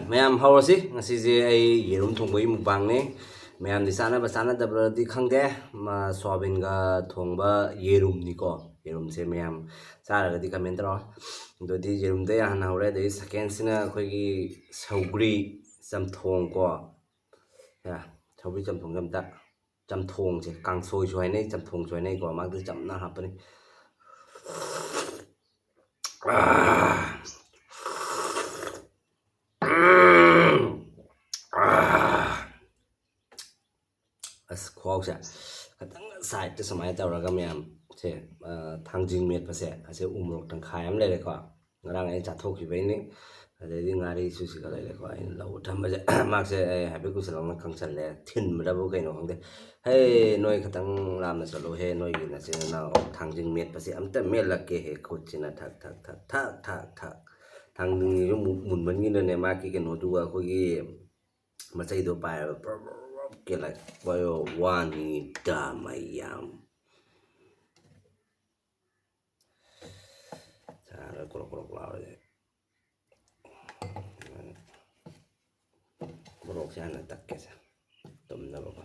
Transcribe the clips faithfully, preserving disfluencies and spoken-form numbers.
ꯃꯌꯥꯝ ꯍꯧꯔꯁꯤ꯫ ꯉꯁꯤꯁꯦ ꯑꯩ ꯌꯦꯔꯨꯝ ꯊꯣꯡꯕꯒꯤ ꯃꯨꯛꯕꯥꯡꯅꯦ꯫ ꯃꯌꯥꯝꯗꯤ ꯆꯥꯅꯕ ꯆꯥꯅꯗꯕ꯭ꯔꯗꯤ ꯈꯪꯗꯦ꯫ ꯃꯥ ꯁꯣꯌꯥꯕꯤꯟꯒ ꯊꯣꯡꯕ ꯌꯦꯔꯨꯝꯅꯤꯀꯣ꯫ ꯌꯦꯔꯨꯝꯁꯦ ꯃꯌꯥꯝ ꯆꯥꯔꯒꯗꯤ ꯀꯃꯦꯟ ꯇꯧꯔꯣ꯫ ꯑꯗꯨꯗꯤ ꯌꯦꯔꯨꯝꯗ ꯍꯥꯟꯅ ꯍꯧꯔꯦ꯫ ꯑꯗꯩ ꯁꯦꯀꯦꯟꯁꯤꯅ ꯑꯩꯈꯣꯏꯒꯤ ꯁꯧꯒ꯭ꯔꯤ ꯆꯝꯊꯣꯡꯀꯣ꯫ ꯌꯥ, ꯁꯧꯒ꯭ꯔꯤ ꯆꯝꯊꯣꯡꯁꯦ ꯑꯝꯇ, ꯆꯝꯊꯣꯡꯁꯦ ꯀꯥꯡꯁꯣꯏꯁꯨ ꯍꯥꯏꯅꯩ, ꯆꯝꯊꯣꯡꯁꯨ ꯍꯥꯏꯅꯩꯀꯣ꯫ ꯃꯥꯗꯤ ꯆꯝꯅ ꯍꯥꯞꯄꯅꯤ꯫ ꯑꯥ꯫ ꯑꯁ, ꯈꯨꯍꯥꯎꯁꯦ ꯈꯤꯇꯪ ꯁꯥꯏꯠꯇ ꯁꯨꯃꯥꯏꯅ ꯇꯧꯔꯒ ꯃꯌꯥꯝꯁꯦ, ꯑ, ꯊꯥꯡꯖꯤꯡ ꯃꯦꯠꯄꯁꯦ, ꯑꯁꯦ ꯎ ꯃꯣꯔꯣꯛ ꯇꯪꯈꯥꯏ ꯑꯃ ꯂꯩꯔꯦꯀꯣ, ꯉꯔꯥꯡ ꯑꯩ ꯆꯥꯊꯣꯛꯈꯤꯕꯩꯅꯤ꯫ ꯑꯗꯩꯗꯤ ꯉꯥꯔꯤꯁꯨ ꯁꯤꯒ ꯂꯩꯔꯦꯀꯣ, ꯑꯩꯅ ꯂꯧꯕ ꯊꯝꯕꯁꯦ꯫ ꯃꯥꯁꯦ ꯑꯩ ꯍꯥꯏꯐꯦꯠ ꯀꯨꯏꯁꯜꯂꯛꯅ ꯀꯪꯁꯜꯂꯦ, ꯊꯤꯟꯕꯗꯕꯨ ꯀꯩꯅꯣ ꯈꯪꯗꯦ꯫ ꯍꯦ, ꯅꯣꯏ ꯈꯤꯇꯪ ꯂꯥꯞꯅ ꯆꯠꯂꯣ ꯍꯦ, ꯅꯣꯏꯒꯤ ꯅꯆꯤꯟ ꯅꯅꯥꯎ ꯊꯥꯡꯖꯤꯡ ꯃꯦꯠꯄꯁꯦ ꯑꯝꯇ ꯃꯦꯠꯂꯛꯀꯦ ꯍꯦ, ꯈꯨꯠꯁꯤꯅ ꯊꯛ ꯊꯛ ꯊꯛ ꯊꯛ ꯊꯛ ꯊꯛ꯫ ꯊꯥꯡꯖꯤꯡꯁꯤꯁꯨ ꯃꯨ-, ꯃꯨꯟꯃꯟꯈꯤꯗꯅꯦ, ꯃꯥꯒꯤ ꯀꯩꯅꯣꯗꯨꯒ ꯑꯩꯈꯣꯏꯒꯤ ꯃꯆꯩꯗꯣ ꯄꯥꯏꯔꯒ ꯄ꯭ꯔꯞ ꯄ꯭ꯔꯞ ꯄ꯭ꯔꯞ ꯀꯦꯜꯂꯛꯄ ꯋꯥꯅꯤꯗ ꯃꯌꯥꯝ꯫ ꯆꯥꯔꯒ ꯀ꯭ꯔꯣꯛ ꯀ꯭ꯔꯣꯛ ꯂꯥꯎꯔꯗꯤ꯫ ꯃꯣꯔꯣꯛꯁꯦ ꯍꯥꯟꯅ ꯇꯛꯀꯦꯁꯦ, ꯇꯨꯝꯅꯕꯀꯣ꯫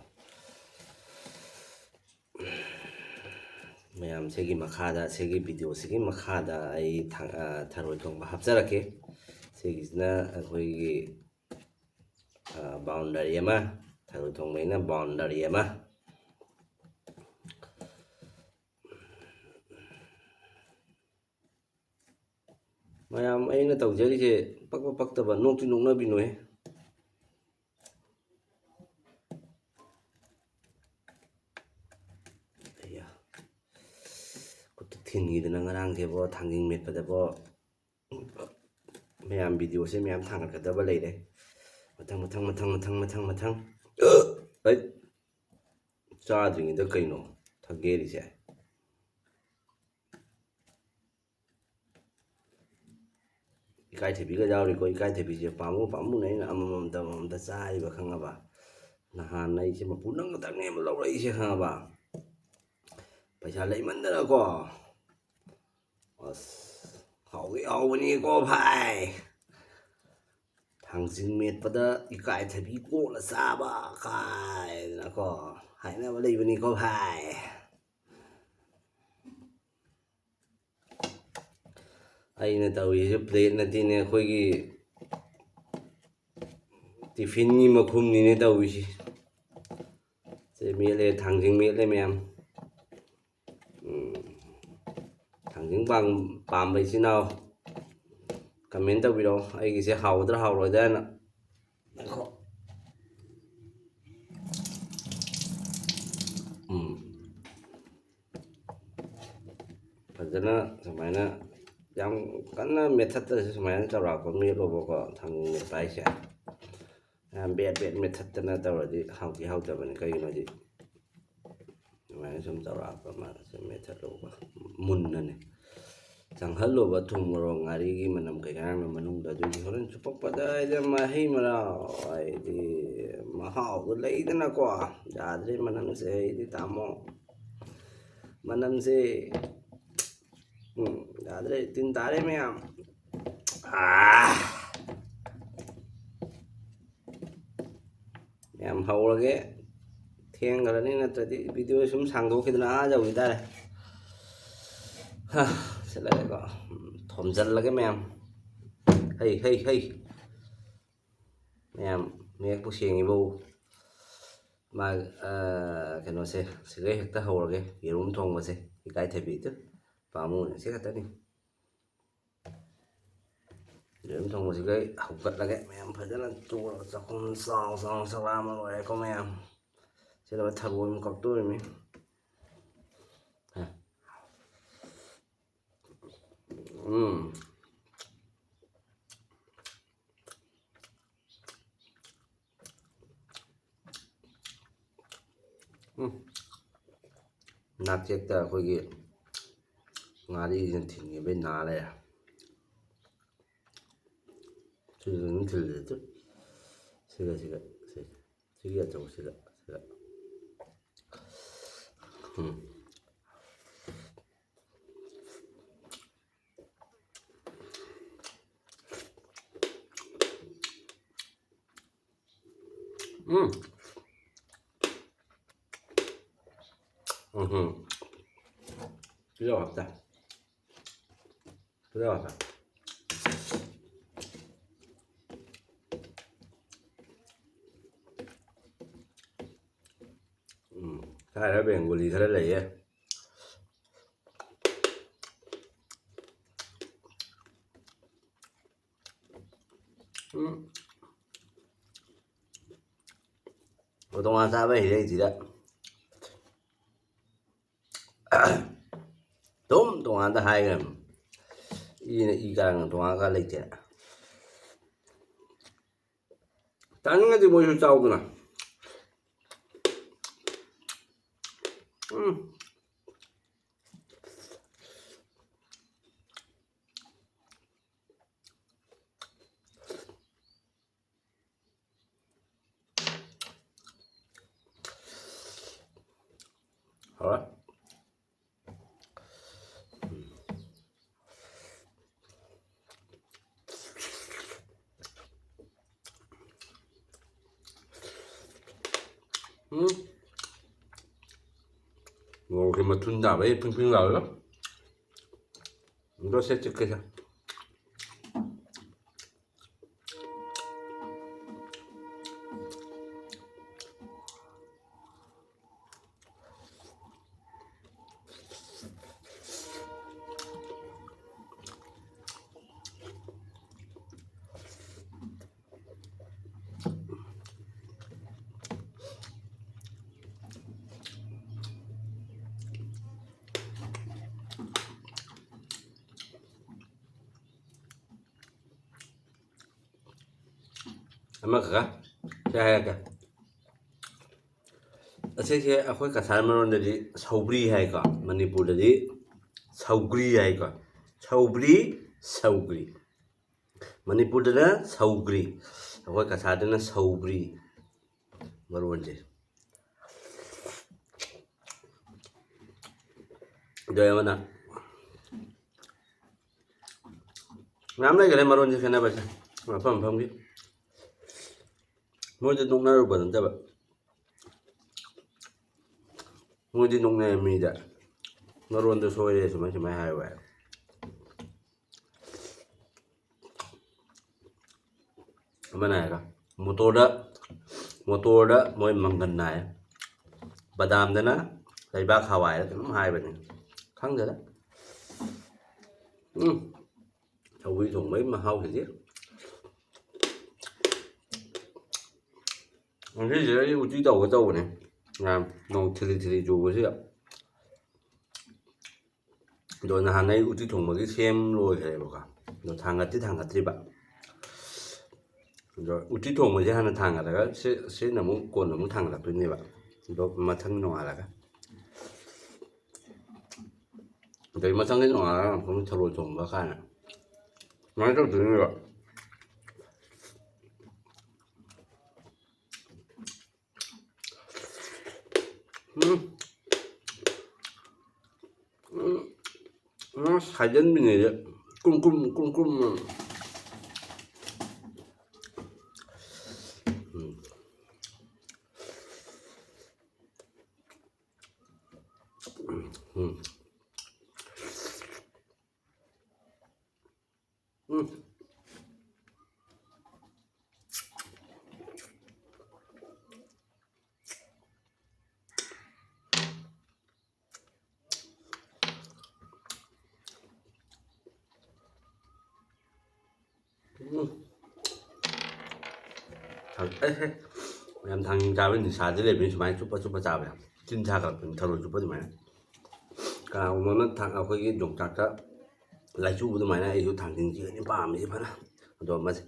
ꯃꯌꯥꯝ ꯁꯤꯒꯤ ꯃꯈꯥꯗ, ꯁꯤꯒꯤ ꯚꯤꯗꯤꯑꯣꯁꯤꯒꯤ ꯃꯈꯥꯗ ꯑꯩ ꯊꯥ-, ꯑ, ꯊꯔꯣꯏ ꯊꯣꯡꯕ ꯍꯥꯞꯆꯔꯛꯀꯦ꯫ ꯁꯤꯒꯤꯁꯤꯅ ꯑꯩꯈꯣꯏꯒꯤ, ꯑ, ꯕꯥꯎꯟꯗꯔꯤ ꯑꯃ, ꯊꯔꯣꯏ ꯊꯣꯡꯕꯩꯅ ꯕꯥꯎꯟꯗꯔꯤ ꯑꯃ꯫ ꯃꯌꯥꯝ ꯑꯩꯅ ꯇꯧꯖꯔꯤꯁꯦ ꯄꯛꯄ ꯄꯛꯇꯕ ꯅꯣꯛꯇꯤ ꯅꯣꯛꯅꯕꯤꯅꯨꯍꯦ꯫ ꯑꯩꯌꯥ꯫ ꯈꯨꯠꯇ ꯊꯤꯟꯈꯤꯗꯅ ꯉꯔꯥꯡꯁꯦꯕꯣ, ꯊꯥꯡꯖꯤꯡ ꯃꯦꯠꯄꯗꯕꯣ꯫ ꯃꯌꯥꯝ ꯚꯤꯗꯤꯑꯣꯁꯦ ꯃꯌꯥꯝ ꯊꯥꯡꯒꯠꯀꯗꯕ ꯂꯩꯔꯦ꯫ ꯃꯊꯪ, ꯃꯊꯪ, ꯃꯊꯪ꯫ ꯑꯩ ꯆꯥꯗ꯭ꯔꯤꯉꯩꯗ ꯀꯩꯅꯣ ꯊꯛꯒꯦꯔꯤꯁꯦ? ꯏꯀꯥꯏꯊꯕꯤꯒ ꯌꯥꯎꯔꯤꯀꯣ꯫ ꯏꯀꯥꯏꯊꯕꯤꯁꯦ ꯄꯥꯝꯃꯨ ꯄꯥꯝꯃꯨꯅ ꯑꯩꯅ ꯑꯃꯃꯝꯗ, ꯑꯃꯃꯝꯗ ꯆꯥꯔꯤꯕ, ꯈꯪꯉꯕ? ꯅꯍꯥꯟ ꯑꯩꯁꯦ ꯃꯄꯨ ꯅꯪ ꯈꯛꯇꯪꯅꯦꯕ ꯂꯧꯔꯛꯏꯁꯦ, ꯈꯪꯉꯕ? ꯄꯩꯁꯥ ꯂꯩꯃꯟꯗꯅꯀꯣ꯫ ꯑꯁ, ꯍꯥꯎꯗꯤ ꯍꯥꯎꯕꯅꯤꯀꯣ ꯚꯥꯏ꯫ ꯊꯥꯡꯖꯤꯡ ꯃꯦꯠꯄꯗ ꯏꯀꯥꯏꯊꯕꯤ ꯀꯣꯠꯂ ꯆꯥꯕ ꯀꯥꯏꯗꯅꯀꯣ ꯍꯥꯏꯅꯕ ꯂꯩꯕꯅꯤꯀꯣ ꯚꯥꯏ꯫ ꯑꯩꯅ ꯇꯧꯔꯤꯁꯦ plate ꯅꯠꯇꯦꯅꯦ, ꯑꯩꯈꯣꯏꯒꯤ tiffinꯒꯤ ꯃꯈꯨꯝꯅꯤꯅꯦ ꯇꯧꯔꯤꯁꯤ꯫ ꯁꯦ ꯃꯦꯠꯂꯦ, ꯊꯥꯡꯖꯤꯡ ꯃꯦꯠꯂꯦ ꯃꯌꯥꯝ꯫ ꯎꯝ꯫ ꯊꯥꯡꯖꯤꯡ ꯄꯥꯝ-, ꯄꯥꯝꯕ ꯏꯆꯤꯟ ꯏꯅꯥꯎ comment ꯇꯧꯕꯤꯔꯛꯑꯣ, ꯑꯩꯒꯤꯁꯦ ꯍꯥꯎꯒꯗ꯭ꯔꯥ ꯍꯥꯎꯔꯣꯏꯗ꯭ꯔꯥꯅ꯫ ꯉꯥꯏꯈꯣ꯫ ꯎꯝ꯫ ꯐꯖꯅ ꯁꯨꯃꯥꯏꯅ ꯌꯥꯝ ꯀꯟꯅ ꯃꯦꯠꯊꯠꯇ꯭ꯔꯁꯨ ꯁꯨꯃꯥꯏꯅ ꯆꯥꯎꯔꯥꯛꯄ ꯃꯦꯠꯂꯣꯕꯀꯣ, ꯊꯥꯡꯖꯤꯡ ꯃꯦꯠꯄ ꯍꯥꯏꯁꯦ꯫ ꯌꯥꯝ ꯕꯦꯠ ꯕꯦꯠ ꯃꯦꯠꯊꯠꯇꯅ ꯇꯧꯔꯗꯤ ꯍꯥꯎꯗꯤ ꯍꯥꯎꯇꯕꯅꯤ꯫ ꯀꯩꯒꯤꯅꯣꯗꯤ ꯑꯗꯨꯃꯥꯏꯅ ꯁꯨꯝ ꯆꯥꯎꯔꯥꯛꯄ ꯑꯃ ꯁꯨꯝ ꯃꯦꯠꯊꯠꯂꯣꯕ, ꯃꯨꯟꯅꯅꯦ꯫ ꯆꯪꯍꯜꯂꯣꯕ ꯊꯨꯝ, ꯃꯣꯔꯣꯛ, ꯉꯥꯔꯤꯒꯤ ꯃꯅꯝ ꯀꯩꯀꯥ ꯃꯌꯥꯝꯗꯣ ꯃꯅꯨꯡꯗ꯫ ꯑꯗꯨꯒꯤ ꯍꯣꯔꯦꯟ ꯆꯨꯞꯄꯛꯄꯗ ꯑꯩꯗꯤ ꯃꯍꯩ ꯃꯔꯥꯡ ꯍꯥꯏꯗꯤ ꯃꯍꯥꯎꯗꯣ ꯂꯩꯗꯅꯀꯣ꯫ ꯌꯥꯗ꯭ꯔꯦ ꯃꯅꯝꯁꯦ ꯑꯩꯗꯤ ꯇꯥꯃꯣ꯫ ꯃꯅꯝꯁꯦ, ꯎꯝ, ꯌꯥꯗ꯭ꯔꯦ, ꯇꯤꯟ ꯇꯥꯔꯦ ꯃꯌꯥꯝ꯫ ꯑꯥ! ꯃꯌꯥꯝ ꯍꯧꯔꯒꯦ꯫ ꯊꯦꯡꯈ꯭ꯔꯅꯤ, ꯅꯠꯇ꯭ꯔꯗꯤ video ꯁꯨꯝ ꯁꯥꯡꯗꯣꯛꯈꯤꯗꯅ ꯑꯥ ꯌꯧꯈꯤ ꯇꯥꯔꯦ꯫ ꯍꯥ, ꯁꯤꯠꯂꯒꯦꯀꯣ꯫ ꯎꯝ, ꯊꯣꯝꯖꯤꯜꯂꯒꯦ ꯃꯌꯥꯝ꯫ ꯍꯩ, ꯍꯩ, ꯍꯩ꯫ ꯃꯌꯥꯝ, ꯃꯌꯦꯛꯄꯨ ꯁꯦꯡꯉꯤꯕꯣ? ꯃꯥ, ꯑ, ꯀꯩꯅꯣꯁꯦ, ꯁꯤꯒꯩ ꯍꯦꯛꯇ ꯍꯧꯔꯒꯦ꯫ ꯌꯦꯔꯨꯝ ꯊꯣꯡꯕꯁꯦ, ꯏꯀꯥꯏꯊꯕꯤꯗꯨ ꯄꯥꯝꯃꯨꯅꯦ, ꯁꯤ ꯈꯛꯇꯅꯤ꯫ ꯌꯦꯔꯨꯝ ꯊꯣꯡꯕꯁꯤꯒꯩ ꯍꯧꯒꯠꯂꯒꯦ꯫ ꯃꯌꯥꯝ ꯐꯖꯅ ꯆꯣꯔꯒ ꯆꯥꯛꯈꯨꯝ ꯆꯥꯎ ꯆꯥꯎꯅ ꯆꯥꯛꯂꯥꯝꯃ ꯂꯣꯏꯔꯦꯀꯣ ꯃꯌꯥꯝ꯫ ꯁꯤꯗ ꯊꯔꯣꯏ ꯑꯃ ꯀꯛꯇꯣꯔꯤꯃꯤ꯫ ꯍꯦ꯫ ꯎꯝ꯫ ꯎꯝ꯫ ꯅꯥꯆꯦꯛꯇ ꯑꯩꯈꯣꯏꯒꯤ ꯉꯥꯔꯤꯁꯤꯅ ꯊꯤꯟꯈꯤꯕꯩ ꯅꯥ ꯂꯩꯔꯦ꯫ ꯁꯤꯁꯨ ꯑꯗꯨꯝ ꯊꯤꯜꯂꯦ꯫ ꯁꯤꯒ, ꯁꯤꯒ, ꯁꯤꯒ, ꯁꯤꯒꯤ ꯑꯆꯧꯕꯁꯤꯒ, ꯁꯤꯒ꯫ ꯎꯝ꯫ ꯎꯝ꯫ ꯎꯝ꯫ ꯄꯤꯖꯧ ꯍꯥꯏꯕꯗ꯫ ꯄꯤꯖꯧ ꯍꯥꯏꯕꯗ꯫ ꯎꯝ꯫ ꯁ꯭ꯋꯥꯏꯗ ꯕꯦꯡꯒꯣꯂꯤ ꯈꯔ ꯂꯩꯌꯦ꯫ ꯎꯝ꯫ ꯇꯣꯉꯥꯟ ꯆꯥꯕ ꯍꯩꯔꯛꯏꯁꯤꯗ꯫ ꯑꯗꯨꯝ ꯇꯣꯉꯥꯟꯗ ꯍꯥꯏꯈ꯭ꯔꯕꯅꯤ꯫ ꯏꯅ ꯏ ꯀꯥꯔꯒ ꯇꯣꯉꯥꯟ ꯀꯥ ꯂꯩꯇꯦ꯫ ꯆꯥꯅꯤꯡꯉꯗꯤ ꯃꯣꯏꯁꯨ ꯆꯥꯎꯗꯅ꯫ ꯎꯝ꯫ ꯍꯥꯎꯔꯦ꯫ ꯎꯝ꯫ ꯃꯣꯔꯣꯛꯁꯦ ꯃꯊꯨꯝ ꯇꯥꯕꯩ ꯄꯤꯡ ꯄꯤꯡ ꯂꯥꯎꯔꯒ꯫ ꯑꯝꯇ ꯁꯦ ꯆꯤꯛꯀꯦꯁꯦ꯫ ꯑꯃꯈꯛ ꯁꯤ ꯍꯥꯏꯔꯛꯀꯦ꯫ ꯑꯁꯤꯁꯦ ꯑꯩꯈꯣꯏ ꯀꯁꯥꯔ ꯃꯔꯣꯟꯗꯗꯤ ꯁꯧꯕ꯭ꯔꯤ ꯍꯥꯏꯀꯣ, ꯃꯅꯤꯄꯨꯔꯗꯗꯤ ꯁꯧꯒ꯭ꯔꯤ ꯍꯥꯏꯀꯣ꯫ ꯁꯧꯕ꯭ꯔꯤ, ꯁꯧꯒ꯭ꯔꯤ꯫ ꯃꯅꯤꯄꯨꯔꯗꯅ ꯁꯧꯒ꯭ꯔꯤ, ꯑꯩꯈꯣꯏ ꯀꯁꯥꯔꯗꯅ ꯁꯧꯕ꯭ꯔꯤ ꯃꯔꯣꯟꯁꯦ꯫ ꯑꯗꯣ ꯑꯃꯅ ꯃꯌꯥꯝ ꯂꯩꯈꯔꯦ ꯃꯔꯣꯟꯁꯦ ꯈꯦꯠꯅꯕꯁꯦ ꯃꯐꯝ ꯃꯐꯝꯒꯤ꯫ ꯃꯣꯏꯗ ꯅꯣꯛꯅꯔꯨꯕ ꯅꯠꯇꯕ, ꯃꯣꯏꯗꯤ ꯅꯣꯛꯅꯩ ꯃꯤꯗ꯫ ꯃꯔꯣꯟꯗꯣ ꯁꯣꯏꯔꯦ, ꯁꯨꯃꯥꯏ ꯁꯨꯃꯥꯏ ꯍꯥꯏꯌꯨ ꯍꯥꯏ꯫ ꯑꯃꯅ ꯍꯥꯏꯔꯒ ꯃꯣꯇꯣꯔꯗ, ꯃꯣꯇꯣꯔꯗ ꯃꯣꯏ ꯃꯪꯒꯟ ꯅꯥꯏ, ꯕꯗꯥꯝꯗꯅ ꯂꯩꯕꯥꯛ ꯍꯋꯥꯏꯔ ꯀꯩꯅꯣꯝ ꯍꯥꯏꯕꯅꯤ꯫ ꯈꯪꯗꯦꯗ꯫ ꯎꯝ꯫ ꯁꯧꯒ꯭ꯔꯤ ꯊꯣꯡꯕꯒꯤ ꯃꯍꯥꯎꯁꯤꯗꯤ꯫ ꯉꯁꯤꯁꯦ ꯑꯩ ꯎꯇꯤ ꯇꯧꯒꯦ ꯇꯧꯕꯅꯦ, ꯌꯥꯝ ꯅꯣꯡ ꯊꯤꯂꯤ ꯊꯤꯂꯤ ꯆꯨꯕꯁꯤꯗ꯫ ꯑꯗꯣ ꯅꯍꯥꯟ ꯑꯩ ꯎꯇꯤ ꯊꯣꯡꯕꯒꯤ ꯁꯦꯝ ꯂꯣꯏꯈ꯭ꯔꯦꯕꯀꯣ꯫ ꯑꯗꯣ ꯊꯥꯡꯒꯠꯇꯤ ꯊꯥꯡꯒꯠꯇ꯭ꯔꯤꯕ꯫ ꯑꯗꯣ ꯎꯇꯤ ꯊꯣꯡꯕꯁꯦ ꯍꯥꯟꯅ ꯊꯥꯡꯒꯠꯂꯒ ꯁꯤ-, ꯁꯤꯅ ꯑꯃꯨꯛ ꯀꯣꯟꯅ ꯑꯃꯨꯛ ꯊꯥꯡꯒꯠꯂꯛꯇꯣꯏꯅꯦꯕ꯫ ꯑꯗꯣ ꯃꯊꯪ ꯅꯣꯡꯉꯥꯜꯂꯒ꯫ ꯑꯗꯩ ꯃꯊꯪꯒꯤ ꯅꯣꯡꯉꯥꯜꯂꯒ ꯑꯃꯨꯛ ꯊꯔꯣꯏ ꯊꯣꯡꯕ ꯀꯥꯏꯅ꯫ ꯑꯗꯨꯃꯥꯏꯅ ꯇꯧꯗꯣꯏꯅꯦꯕ꯫ ꯎꯝ꯫ ꯎꯝ꯫ ꯎꯝ꯫ ꯁꯥꯏꯖꯟꯕꯤꯅꯦꯁꯦ꯫ ꯀꯨꯝ ꯀꯨꯝ ꯀꯨꯝ ꯀꯨꯝ꯫ ꯎꯝ꯫ ꯎꯝ꯫ ꯎꯝ꯫ ꯎꯝ꯫ ꯊꯥꯡ-, ꯑꯦ, ꯑꯦ꯫ ꯌꯥꯝ ꯊꯥꯡꯖꯤꯡ ꯆꯥꯕ ꯅꯤꯁꯥꯗꯤ ꯂꯩꯕꯅꯤ, ꯁꯨꯃꯥꯏꯅ ꯆꯨꯞꯄ ꯆꯨꯞꯄ ꯆꯥꯕ ꯌꯥꯝ꯫ ꯆꯤꯟ ꯁꯥꯒꯠꯂꯛꯄꯅꯤ ꯊꯔꯣꯏ ꯆꯨꯞꯄ ꯑꯗꯨꯃꯥꯏꯅ꯫ ꯀꯅꯥꯒꯨꯝꯕ ꯑꯃꯅ ꯊꯥꯡ-, ꯑꯩꯈꯣꯏꯒꯤ ꯌꯣꯡꯆꯥꯛꯇ ꯂꯥꯏꯆꯨꯕ ꯑꯗꯨꯃꯥꯏꯅ ꯑꯩꯁꯨ ꯊꯥꯡꯖꯤꯡꯁꯤꯒꯅꯤ ꯄꯥꯝꯃꯤꯁꯤ ꯐꯅ꯫ ꯑꯗꯣ ꯃꯁꯤ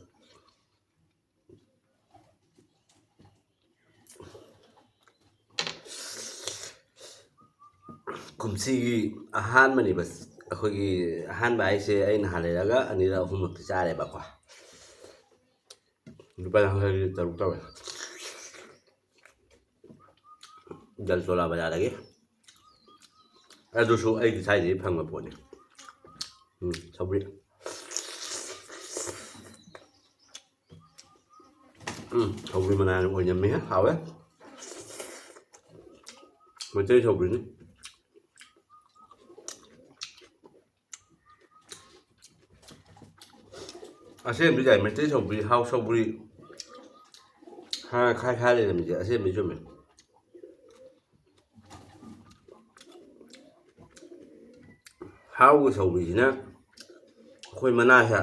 ꯀꯨꯝꯁꯤꯒꯤ ꯑꯍꯥꯟꯕꯅꯦꯕ, ꯑꯩꯈꯣꯏꯒꯤ ꯑꯍꯥꯟꯕ ꯍꯥꯏꯁꯦ ꯑꯩ ꯅꯍꯥꯟ ꯂꯩꯔꯒ ꯑꯅꯤꯔꯛ ꯑꯍꯨꯝꯂꯛꯇꯤ ꯆꯥꯔꯦꯕꯀꯣ꯫ ꯂꯨꯄꯥ ꯌꯥꯡꯈꯩꯒꯤ ꯇꯔꯨꯛ ꯇꯧꯋꯦ꯫ ꯗꯜ ꯆꯣꯂꯥ ꯕꯖꯥꯔꯗꯒꯤ꯫ ꯑꯗꯨꯁꯨ ꯑꯩꯒꯤ ꯁ꯭ꯋꯥꯏꯗꯒꯤ ꯐꯪꯕ ꯄꯣꯠꯅꯤ꯫ ꯎꯝ, ꯁꯧꯒ꯭ꯔꯤ꯫ ꯎꯝ, ꯁꯧꯒ꯭ꯔꯤ ꯃꯅꯥꯅ ꯑꯣꯏꯅꯝꯃꯦ, ꯍꯥꯎꯋꯦ꯫ ꯃꯩꯇꯩ ꯁꯧꯒ꯭ꯔꯤꯅꯤ꯫ ꯑꯁꯦꯡꯕꯗꯤ ꯌꯥꯏ, ꯃꯩꯇꯩ ꯁꯧꯒ꯭ꯔꯤ, ꯍꯥꯎ ꯁꯧꯒ꯭ꯔꯤ꯫ ꯍꯥ, ꯈꯥꯏ ꯈꯥꯏ ꯂꯩꯔꯝꯃꯤꯁꯦ ꯑꯁꯦꯡꯕꯗꯤ ꯆꯨꯝꯃꯦ꯫ ꯍꯥꯎꯒꯤ ꯁꯧꯒ꯭ꯔꯤꯁꯤꯅ ꯑꯩꯈꯣꯏ ꯃꯅꯥꯁꯦ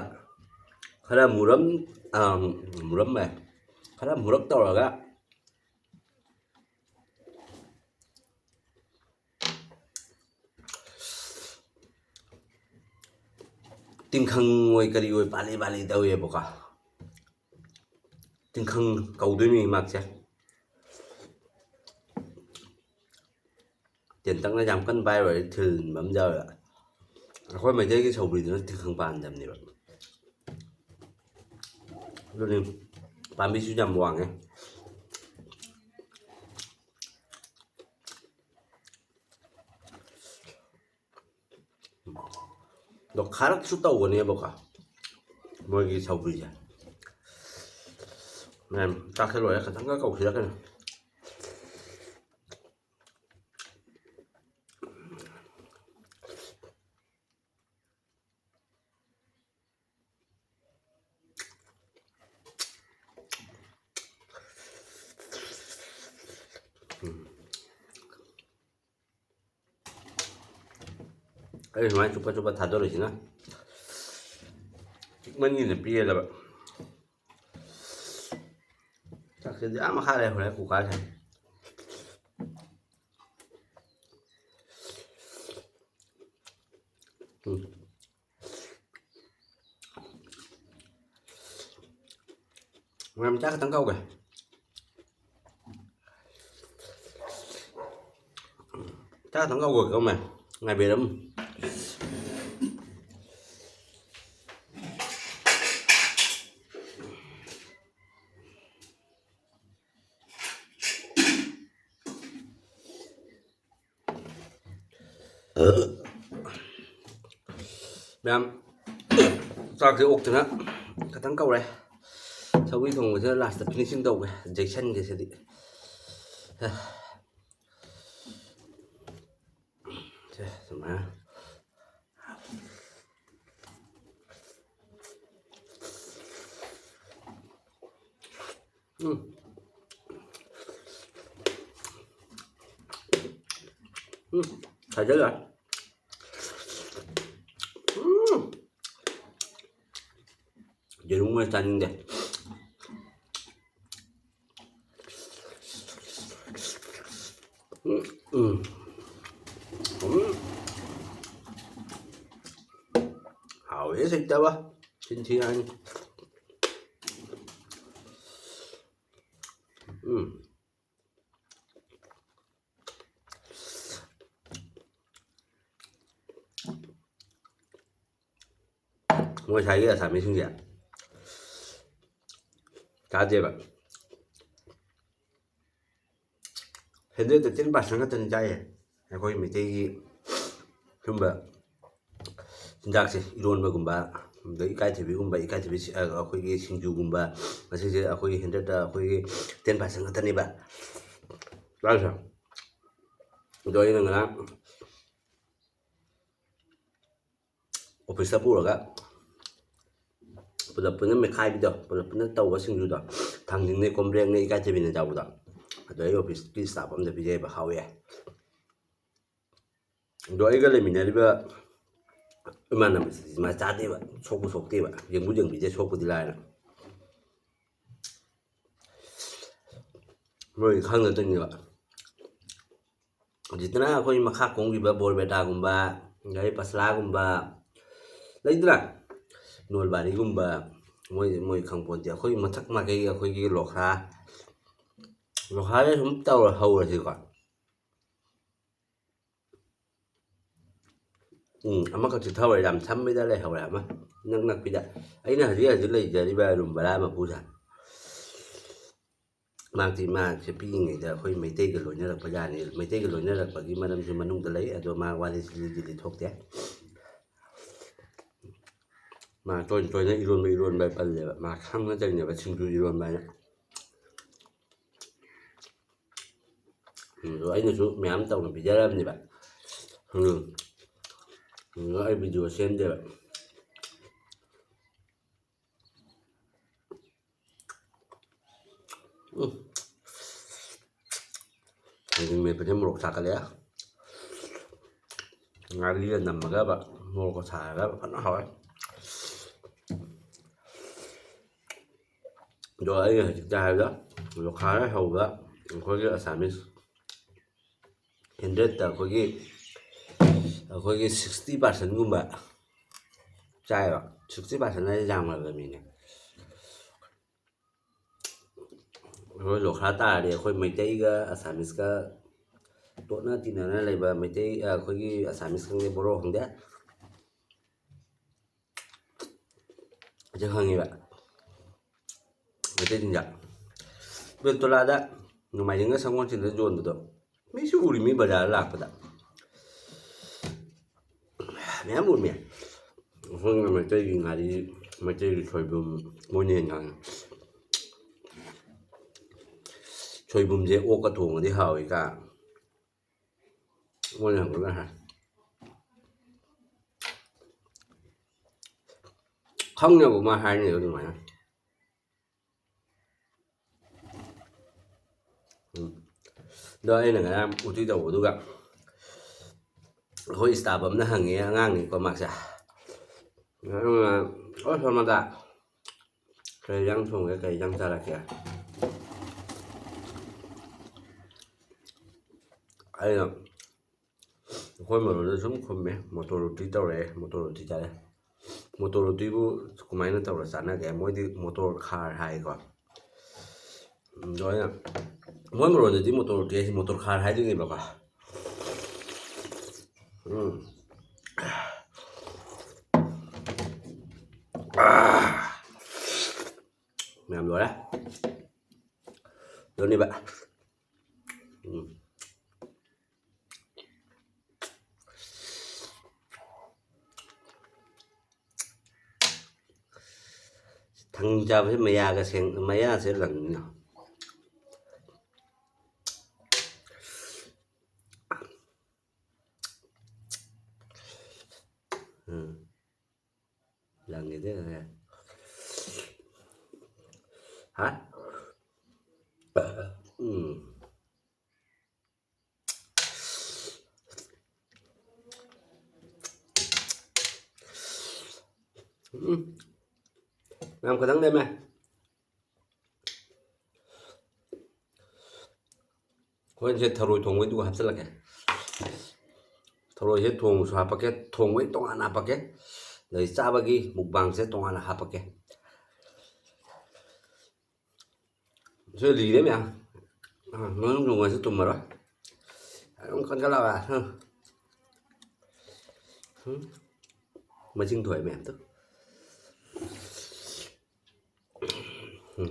ꯈꯔ ꯃꯨꯔꯝ-, ꯑ, ꯃꯨꯔꯝꯃꯦ, ꯈꯔ ꯃꯨꯔꯞ ꯇꯧꯔꯒ ꯇꯤꯡꯈꯪ ꯑꯣꯏ ꯀꯔꯤ ꯑꯣꯏ ꯄꯥꯜꯂꯤ ꯄꯥꯜꯂꯤ ꯇꯧꯋꯦꯕꯀꯣ꯫ ꯇꯤꯡꯈꯪ ꯀꯧꯗꯣꯏꯅꯤ ꯃꯥꯛꯁꯦ꯫ ꯇꯦꯟꯇꯛꯅ ꯌꯥꯝ ꯀꯟꯅ ꯄꯥꯏꯔꯣꯏ, ꯊꯤꯟꯕ ꯑꯃ ꯌꯥꯎꯋꯦ꯫ ꯑꯩꯈꯣꯏ ꯃꯩꯇꯩꯒꯤ ꯁꯧꯒ꯭ꯔꯤꯗꯨꯅ ꯇꯤꯡꯈꯪ ꯄꯥꯟꯗꯕꯅꯦꯕ꯫ ꯑꯗꯨꯅꯤ, ꯄꯥꯝꯕꯤꯁꯨ ꯌꯥꯝ ꯋꯥꯡꯉꯦ꯫ ꯑꯗꯣ ꯈꯥꯔꯛꯁꯨ ꯇꯧꯒꯅꯦꯕꯀꯣ ꯃꯣꯏꯒꯤ ꯁꯧꯒ꯭ꯔꯤꯁꯦ꯫ ꯃꯌꯥꯝ ꯆꯥꯛꯁꯦ ꯂꯣꯏꯔꯦ, ꯈꯤꯇꯪꯒ ꯀꯧꯁꯤꯜꯂꯛꯀꯅꯤ꯫ ꯑꯩ ꯁꯨꯃꯥꯏꯅ ꯆꯨꯞꯄ ꯆꯨꯞꯄ ꯊꯥꯗꯣꯔꯛꯏꯁꯤꯅ ꯄꯤꯛꯃꯟꯒꯤꯅ ꯄꯦꯜꯂꯕ꯫ ꯆꯥꯛꯁꯤꯗꯤ ꯑꯥ ꯃꯈꯥ ꯂꯩꯍꯧꯔꯦ ꯀꯨꯀꯔꯁꯦ꯫ ꯎꯝ꯫ ꯃꯌꯥꯝ ꯆꯥꯛ ꯈꯤꯇꯪ ꯀꯧꯒꯦ꯫ ꯆꯥꯛ ꯈꯤꯇꯪ ꯀꯧꯒꯦ ꯀꯧꯃꯦ꯫ ꯉꯥꯏꯕꯤꯔꯝꯃꯨ꯫ ꯃꯌꯥꯝ ꯆꯥꯛꯁꯦ ꯑꯣꯛꯇꯅ ꯈꯤꯇꯪ ꯀꯧꯔꯦ꯫ ꯁꯧꯒ꯭ꯔꯤ ꯊꯣꯡꯕꯁꯤꯅ ꯂꯥꯁꯇ ꯐꯤꯅꯤꯁꯤꯡ ꯇꯧꯒꯦ, ꯌꯩꯁꯟꯒꯦ ꯁꯤꯗꯤ꯫ ꯁꯦ, ꯁꯨꯃꯥꯏꯅ꯫ ꯎꯝ꯫ ꯎꯝ, ꯊꯥꯖꯤꯜꯂꯣ꯫ ꯎꯝ꯫ ꯌꯦꯔꯨꯝ ꯑꯣꯏꯅ ꯆꯥꯅꯤꯡꯗꯦ꯫ ꯎꯝ, ꯎꯝ꯫ ꯎꯝ꯫ ꯍꯥꯎꯋꯦ ꯁꯩꯇꯕ꯫ ꯆꯤꯟ ꯊꯤ ꯍꯥꯏꯅꯤ꯫ ꯎꯝ꯫ ꯃꯣꯏ ꯉꯁꯥꯏꯒꯤ ꯑꯁꯥꯃꯤꯁꯤꯡꯁꯦ ꯆꯥꯗꯦꯕ꯫ ꯍꯟꯗ꯭ꯔꯦꯠꯇ ꯇꯦꯟ ꯄꯥꯔꯁꯦꯟ ꯈꯛꯇꯅꯤ ꯆꯥꯏꯌꯦ꯫ ꯑꯩꯈꯣꯏ ꯃꯩꯇꯩꯒꯤ ꯁꯨꯝꯕ ꯆꯤꯟꯖꯥꯛꯁꯦ, ꯏꯔꯣꯟꯕꯒꯨꯝꯕ, ꯑꯗꯩ ꯏꯀꯥꯏꯊꯕꯤꯒꯨꯝꯕ, ꯏꯀꯥꯏꯊꯕꯤ ꯁꯤ-, ꯑ, ꯑꯩꯈꯣꯏꯒꯤ ꯁꯤꯡꯖꯨꯒꯨꯝꯕ, ꯃꯁꯤꯁꯦ ꯑꯩꯈꯣꯏꯒꯤ ꯍꯟꯗ꯭ꯔꯦꯠꯇ ꯑꯩꯈꯣꯏꯒꯤ ꯇꯦꯟ ꯄꯥꯔꯁꯦꯟ ꯈꯛꯇꯅꯦꯕ ꯆꯥꯔꯤꯁꯦ꯫ ꯑꯗꯣ ꯑꯩꯅ ꯉꯔꯥꯡ ꯑꯣꯐꯤꯁꯇ ꯄꯨꯔꯒ ꯄꯨꯂꯞ ꯄꯨꯟꯅ ꯃꯦꯠꯈꯥꯏꯕꯤꯗꯣ, ꯄꯨꯂꯞ ꯄꯨꯟꯅ ꯇꯧꯕ ꯁꯤꯡꯖꯨꯗꯣ, ꯊꯥꯡꯖꯤꯡꯅꯦ, ꯀꯣꯝꯄ꯭ꯔꯦꯛꯅꯦ, ꯏꯀꯥꯏꯊꯕꯤꯅꯦ ꯆꯥꯕꯗꯣ, ꯑꯗꯣ ꯑꯩ ꯑꯣꯐꯤꯁꯀꯤ ꯏꯁꯇꯥꯐ ꯑꯝꯗ ꯄꯤꯖꯩꯑꯕ, ꯍꯥꯎꯋꯦ꯫ ꯑꯗꯣ ꯑꯩꯒ ꯂꯩꯃꯤꯟꯅꯔꯤꯕ ꯏꯃꯥꯟꯅꯕꯁꯤꯗꯤ ꯃꯥ ꯆꯥꯗꯦꯕ, ꯁꯣꯛꯄꯨ ꯁꯣꯛꯇꯦꯕ, ꯌꯦꯡꯕꯨ ꯌꯦꯡꯕꯤꯗꯦ, ꯁꯣꯛꯄꯗꯤ ꯂꯥꯏꯔꯅ꯫ ꯃꯣꯏꯗꯤ ꯈꯪꯗ ꯇꯧꯔꯤꯅꯦꯕ꯫ ꯍꯧꯖꯤꯛꯇꯅ ꯑꯩꯈꯣꯏ ꯃꯈꯥ ꯀꯣꯝꯈꯤꯕ ꯕꯣꯔꯕꯦꯇꯥꯒꯨꯝꯕ, ꯑꯗꯩ ꯄꯁꯂꯥꯒꯨꯝꯕ ꯂꯩꯗꯅ, ꯅꯣꯜꯕꯥꯔꯤꯒꯨꯝꯕ, ꯃꯣꯏ, ꯃꯣꯏ ꯈꯪꯄꯣꯟꯇꯦ꯫ ꯑꯩꯈꯣꯏ ꯃꯊꯛ ꯃꯥꯏꯀꯩꯒꯤ ꯑꯩꯈꯣꯏꯒꯤ ꯂꯣꯈ꯭ꯔꯥ, ꯂꯣꯈ꯭ꯔꯥꯁꯦ ꯁꯨꯝ ꯇꯧꯔ ꯍꯧꯔꯁꯤꯀꯣ꯫ ꯎꯝ, ꯑꯃꯈꯛ ꯆꯤꯠꯊꯍꯧꯔꯦ, ꯌꯥꯝ ꯁꯝꯕꯤꯗ ꯂꯩꯍꯧꯔꯦ ꯑꯃ, ꯏꯅꯛ ꯅꯛꯄꯤꯗ꯫ ꯑꯩꯅ ꯍꯧꯖꯤꯛ ꯍꯧꯖꯤꯛ ꯂꯩꯖꯔꯤꯕ ꯔꯨꯝ ꯚꯔꯥ ꯃꯄꯨꯁꯦ, ꯃꯍꯥꯛꯇꯤ, ꯃꯥꯁꯦ ꯄꯤꯛꯏꯉꯩꯗ ꯑꯩꯈꯣꯏ ꯃꯩꯇꯩꯒ ꯂꯣꯏꯅꯔꯛꯄ ꯖꯥꯠꯅꯤ꯫ ꯃꯩꯇꯩꯒ ꯂꯣꯏꯅꯔꯛꯄꯒꯤ ꯃꯔꯝꯁꯨ ꯃꯅꯨꯡꯗ ꯂꯩ, ꯑꯗꯣ ꯃꯥ ꯋꯥꯔꯤꯁꯤ ꯂꯤꯗꯤ ꯂꯤꯊꯣꯛꯇꯦ꯫ ꯃꯥ ꯇꯣꯏꯅ ꯇꯣꯏꯅ ꯏꯔꯣꯟꯕ ꯏꯔꯣꯟꯕ ꯄꯜꯂꯦꯕ, ꯃꯥ ꯈꯪꯅ ꯇꯧꯔꯤꯅꯦꯕ ꯁꯤꯡꯖꯨ ꯏꯔꯣꯟꯕ ꯍꯥꯏꯅ꯫ ꯑꯗꯣ ꯑꯩꯅꯁꯨ ꯃꯌꯥꯝ ꯇꯧꯅ ꯄꯤꯖꯔꯕꯅꯦꯕ꯫ ꯎꯝ꯫ ꯑꯗꯣ ꯑꯩ ꯚꯤꯗꯤꯑꯣ ꯁꯦꯝꯗꯦꯕ꯫ ꯎꯝ꯫ ꯊꯥꯡꯖꯤꯡ ꯃꯦꯠꯄꯁꯦ ꯃꯣꯔꯣꯛ ꯁꯥꯀꯠꯂꯛꯑꯦ꯫ ꯉꯥꯔꯤꯒ ꯅꯝꯃꯒꯕ ꯃꯣꯔꯣꯛꯀ ꯁꯥꯔꯒ ꯐꯖꯅ ꯍꯥꯎꯋꯦ꯫ ꯑꯗꯣ ꯑꯩ ꯍꯧꯖꯤꯛꯇ ꯍꯥꯏꯕꯗ ꯂꯣꯈꯥꯔ ꯍꯧꯕ ꯑꯩꯈꯣꯏꯒꯤ ꯑꯁꯥꯃꯤꯁ ꯍꯟꯗ꯭ꯔꯦꯠꯇ ꯑꯩꯈꯣꯏꯒꯤ, ꯑꯩꯈꯣꯏꯒꯤ ꯁꯤꯛꯁꯇꯤ ꯄꯥꯔꯁꯦꯟꯒꯨꯝꯕ ꯆꯥꯏꯕ꯫ ꯁꯤꯛꯁꯇꯤ ꯄꯥꯔꯁꯦꯟ ꯍꯥꯏꯁꯦ ꯌꯥꯝꯈ꯭ꯔꯕ ꯃꯤꯅꯦ꯫ ꯑꯩꯈꯣꯏ ꯂꯣꯈꯥ ꯇꯥꯔꯗꯤ ꯑꯩꯈꯣꯏ ꯃꯩꯇꯩꯒ ꯑꯁꯥꯃꯤꯁꯀ ꯇꯣꯠꯅ ꯇꯤꯟꯅꯅ ꯂꯩꯕ ꯃꯩꯇꯩ, ꯑꯩꯈꯣꯏꯒꯤ ꯑꯁꯥꯃꯤꯁ ꯈꯪꯗꯦ, ꯕꯣꯔꯣ ꯈꯪꯗꯦ, ꯑꯗꯨ ꯈꯪꯉꯦꯕ꯫ ꯃꯩꯇꯩ ꯆꯤꯟꯖꯥꯛ꯫ ꯕꯦꯜꯇꯣꯂꯥꯗ ꯅꯣꯡꯃꯥꯏꯖꯤꯡꯒ ꯁꯪꯒꯣꯜꯁꯦꯟꯗ ꯌꯣꯟꯕꯗꯣ ꯃꯤꯁꯨ ꯎꯔꯤ, ꯃꯤ ꯕꯖꯥꯔꯗ ꯂꯥꯛꯄꯗ꯫ ꯃꯌꯥꯝ ꯎꯔꯝꯃꯦ꯫ ꯑꯩꯈꯣꯏꯅ ꯃꯩꯇꯩꯒꯤ ꯉꯥꯔꯤ, ꯃꯩꯇꯩꯒꯤ ꯁꯣꯏꯕꯨꯝ, ꯃꯣꯏꯅ ꯍꯦꯟꯅ ꯉꯥꯡꯉꯦ꯫ ꯁꯣꯏꯕꯨꯝꯁꯦ ꯑꯣꯛꯀ ꯊꯣꯡꯉꯗꯤ ꯍꯥꯎꯋꯤ ꯀ ꯃꯣꯏꯅ ꯍꯪꯕꯅ ꯍꯥꯏ꯫ ꯈꯪꯅꯕ ꯃꯥ ꯍꯥꯏꯅꯦꯕ ꯑꯗꯨꯃꯥꯏꯅ꯫ ꯎꯝ꯫ ꯑꯗꯣ ꯑꯩꯅ ꯉꯔꯥꯡ ꯎꯇꯤ ꯇꯧꯕꯗꯨꯒ ꯑꯩꯈꯣꯏ staff ꯑꯃꯅ ꯍꯪꯉꯦ, ꯑꯉꯥꯡꯅꯤꯀꯣ ꯃꯥꯁꯦ꯫ ꯑꯗꯨꯒ, "ꯑꯣ, ꯁꯣꯃꯥꯗꯥ, ꯀꯩ ꯏꯟꯖꯥꯡ ꯊꯣꯡꯒꯦ? ꯀꯩ ꯏꯟꯖꯥꯡ ꯆꯥꯔꯛꯀꯦ?" ꯑꯩꯅ ꯑꯩꯈꯣꯏ ꯃꯔꯣꯟꯗ ꯁꯨꯝ ꯈꯨꯝꯃꯦ, "ꯃꯣꯇꯣꯔ ꯎꯇꯤ ꯇꯧꯔꯛꯑꯦ, ꯃꯣꯇꯣꯔ ꯎꯇꯤ ꯆꯥꯔꯦ"꯫ ꯃꯣꯇꯣꯔ ꯎꯇꯤꯕꯨ ꯀꯃꯥꯏꯅ ꯇꯧꯔ ꯆꯥꯟꯅꯒꯦ? ꯃꯣꯏꯗꯤ ꯃꯣꯇꯣꯔ ꯈꯥꯔ ꯍꯥꯏꯀꯣ꯫ ꯎꯝ, ꯑꯗꯣ ꯑꯩꯅ, ꯃꯣꯏ ꯃꯔꯣꯟꯗꯗꯤ ꯃꯣꯇꯣꯔ ꯎꯇꯤ ꯍꯥꯏꯁꯤ ꯃꯣꯇꯣꯔ ꯈꯥꯔ ꯍꯥꯏꯗꯣꯏꯅꯦꯕꯀꯣ꯫ ꯎꯝ꯫ ꯃꯌꯥꯝ ꯂꯣꯏꯔꯦ꯫ ꯑꯗꯨꯅꯦꯕ꯫ ꯎꯝ꯫ ꯊꯥꯡꯖꯤꯡ ꯆꯥꯕꯁꯦ ꯃꯌꯥꯒ ꯁꯦꯡ-, ꯃꯌꯥꯁꯦ ꯂꯪꯉꯤꯅ꯫ ꯎꯝ꯫ ꯂꯪꯉꯤꯗ ꯌꯦꯡꯉꯨꯅꯦ꯫ ꯍꯥ? ꯎꯝ꯫ ꯎꯝ꯫ ꯌꯥꯝ ꯈꯤꯇꯪ ꯂꯦꯝꯃꯦ꯫ ꯍꯣꯔꯦꯟꯁꯦ ꯊꯔꯣꯏ ꯊꯣꯡꯕꯩꯗꯨꯒ ꯍꯥꯞꯆꯤꯜꯂꯛꯀꯦ꯫ ꯊꯔꯣꯏꯁꯦ ꯊꯣꯡꯕꯁꯨ ꯍꯥꯞꯄꯛꯀꯦ, ꯊꯣꯡꯕꯩ ꯇꯣꯉꯥꯟꯅ ꯍꯥꯞꯄꯛꯀꯦ, ꯑꯗꯩ ꯆꯥꯕꯒꯤ ꯃꯨꯛꯕꯥꯡꯁꯦ ꯇꯣꯉꯥꯟꯅ ꯍꯥꯞꯄꯛꯀꯦ꯫ ꯁꯤ ꯂꯤꯔꯦ ꯃꯌꯥꯝ꯫ ꯑ, ꯃꯅꯨꯡ ꯊꯣꯡꯕꯁꯨ ꯇꯨꯝꯃꯔꯣꯏ꯫ ꯑꯗꯨꯝ ꯀꯟꯈꯠꯂꯛꯑꯣ꯫ ꯍꯝ꯫ ꯍꯝ꯫ ꯃꯆꯤꯡ ꯊꯣꯛꯑꯦ ꯃꯌꯥꯝꯗꯣ꯫ ꯎꯝ꯫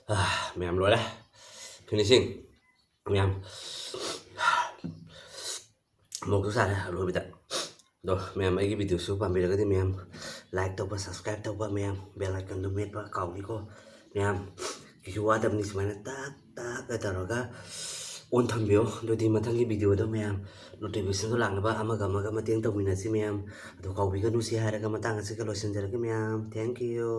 ꯑꯥ, ꯃꯌꯥꯝ ꯂꯣꯏꯔꯦ꯫ Finishing꯫ ꯃꯌꯥꯝ꯫ ꯃꯣꯔꯣꯛꯁꯨ ꯁꯥꯔꯦ ꯑꯔꯣꯏꯕꯗ꯫ ꯑꯗꯣ ꯃꯌꯥꯝ ꯑꯩꯒꯤ videoꯁꯨ ꯄꯥꯝꯕꯤꯔꯒꯗꯤ ꯃꯌꯥꯝ like ꯇꯧꯕ, subscribe ꯇꯧꯕ, ꯃꯌꯥꯝ bell iconꯗꯨ ꯃꯦꯠꯄ ꯀꯥꯎꯅꯤꯀꯣ꯫ ꯃꯌꯥꯝ ꯀꯩꯁꯨ ꯋꯥꯗꯕꯅꯤ, ꯁꯨꯃꯥꯏꯅ ꯇꯛ ꯇꯛ ꯇꯧꯔꯒ on ꯊꯝꯕꯤꯌꯣ꯫ ꯑꯗꯨꯗꯤ ꯃꯊꯪꯒꯤ videoꯗ ꯃꯌꯥꯝ notificationꯗꯣ ꯂꯥꯛꯅꯕ ꯑꯃꯒ ꯑꯃꯒ ꯃꯇꯦꯡ ꯇꯧꯃꯤꯟꯅꯁꯤ ꯃꯌꯥꯝ꯫ ꯑꯗꯣ ꯀꯥꯎꯕꯤꯒꯅꯨ ꯁꯤ ꯍꯥꯏꯔꯒ ꯃꯇꯥꯡ ꯑꯁꯤꯒ ꯂꯣꯏꯁꯤꯟꯖꯔꯒꯦ ꯃꯌꯥꯝ꯫ Thank you꯫